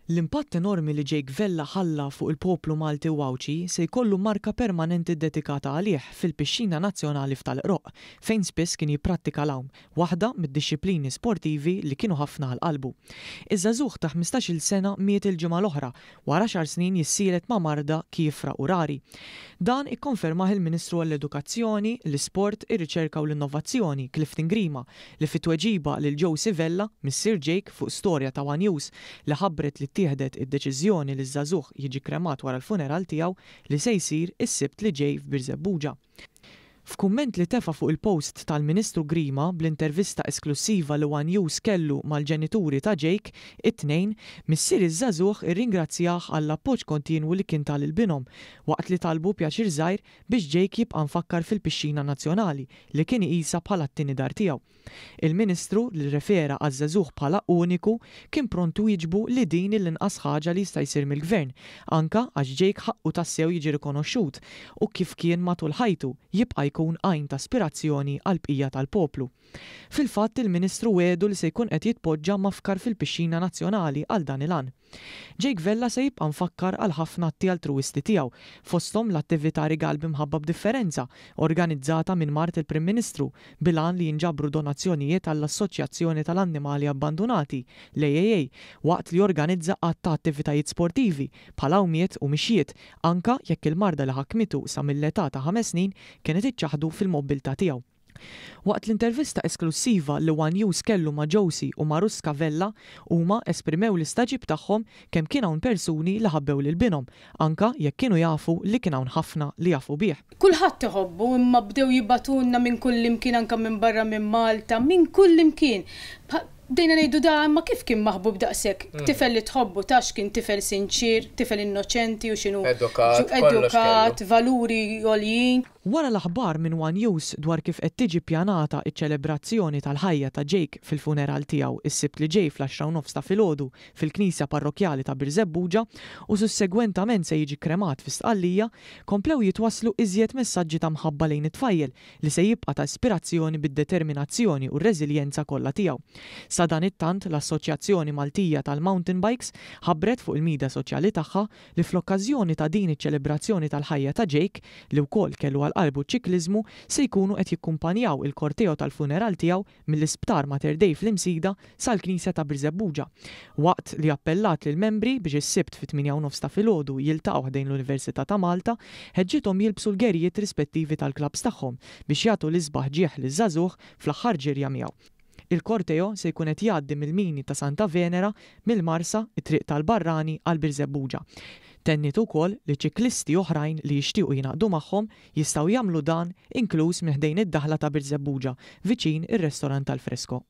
L-impatt enormi li Jake Vella ħalla fuq il-poplu Malti u Għawdxi se jkollu marka permanenti ddedikata għalih fil-Pixxina Nazzjonali f'Tal-Qroqq, fejn spiss kien jipprattika l-għawm, waħda mid-dixxiplini sportivi li kienu ħafna għal qalbu. Iż-żagħżugħ ta' 15-il sena miet il-ġimgħa l-oħra, wara għaxar snin jissielet ma' marda kiefra u rari. Dan ikkonfermah il-Ministru għall-Edukazzjoni, l-Isport, ir-Riċerka u l-Innovazzjoni, Clifton Grima, li fi tweġiba lil Josie Vella, missier Jake, fuq storja ta' one News li ħabbret li ttieħdet id-deċiżjoni li ż-żagħżugħ jiġi kremat wara l-funeral tiegħu li se jsir is-Sibt li ġej f'Birżebbuġa. F'kumment li tefa' fuq il-post tal-Ministru Grima bl-intervista esklussiva li one News kellu mal-ġenituri ta' Jake, it-Tnejn, missier iż-żagħżugħ irringrazzjah għall-appoġġ kontinwu li kien ta lil binhom, waqt li talbu pjaċir żgħir biex Jake jibqa' mfakkar fil-Pixxina Nazzjonali li kien iqisha bħala t-tieni dar tiegħu. Il-Ministru, li rrefera għaż-żagħżugħ bħala uniku, kien pront iwieġbu li din hi l-inqas ħaġa li jista' jsir mill-Gvern, anka għax Jake ħaqqu tassew jiġi rikonoxxut u kif kien matul ħajtu, jibqa' jkun għajn ta' ispirazzjoni għall-bqija tal-poplu. Fil-fatt, il-Ministru wiegħdu li se jkun qed jitpoġġa mafkar fil-Pixxina Nazzjonali għal dan il-għan. Jake Vella se jibqa' mfakkar għal ħafna atti altruwisti tiegħu, fosthom l-attività Rigal b'Imħabba b'Differenza, organizzata minn mart il-Prim Ministru, bil-għan li jinġabru donazzjonijiet għall-Assoċjazzjoni tal-Annimali Abbandunati, l-AAA, waqt li organizza għadd ta' attivitajiet sportivi, bħal għawmiet u mixjiet, anka jekk il-marda li ħakmitu sa mill-età ta' ħames snin kienet iċċaħħdu fil-mobbiltà tiegħu. Waqt l-intervista esklussiva li one News kellu ma' Josie u Maruska Vella, huma esprimew l-istagħġib tagħhom kemm kien hawn persuni li ħabbew lil binhom, anka jekk kienu jafu li kien hawn ħafna li jafu bih. Kulħadd iħobbu imma bdew jibagħtulna minn kullimkien anke minn barra minn Malta, minn kullimkien. Bdejna ngħidu da imma kif kien maħbub daqshekk? Tifel li tħobbu taf kien tifel sinċier, tifel innoċenti u x'inhu. Edukat, kollox Edukat, valuri għoljin. Wara l-aħbar minn one News dwar kif qed tiġi ppjanata ċ-ċelebrazzjoni tal-ħajja ta' Jake fil-funeral tiegħu s-Sibt li ġej fl-għaxra u nofs ta' filgħodu fil-Knisja Parrokkjali ta' Birżebbuġa u sussegwentament se jiġi kremat fi Sqallija, komplew jitwasslu iżjed messaġġi ta' mħabba lejn it-tfajjel li se jibqa' ta' ispirazzjoni bid-determinazzjoni u r-reżiljenza kollha tiegħu. Sadanittant, l-Assoċjazzjoni Maltija tal-Mountain Bikes ħabbret fuq il-midja soċjali tagħha li fl-okkażjoni ta' din iċ-ċelebrazzjoni tal-ħajja ta' Jake, li wkoll kellu għal qalbu ċ-ċikliżmu, se jkunu qed jikkumpanjaw il-korteo tal-funeral tiegħu mill-Isptar Mater Dei fl-Imsida sal-Knisja ta' Birżebbuġa. Waqt li appellat lill-membri biex is-Sibt fit-tmienja u nofs ta' filgħodu jiltaqgħu ħdejn l-Università ta' Malta, ħeġġithom jilbsu l-gerijiet rispettivi tal-klabbs tagħhom biex jagħtu l-isbaħ ġieħ liż-żagħżugħ fl-aħħar ġirja miegħu. Il-korteo se jkun qed jgħaddi mill-mini ta' Santa Venera, mill-Marsa, it-Triq tal-Barrani għal Birżebbuġa. Tenniet ukoll li ċiklisti oħrajn li jixtiequ jingħaqdu magħhom jistgħu jagħmlu dan inkluż minn ħdejn id-daħla ta' Birżebbuġa, viċin ir-restorant Alfresco.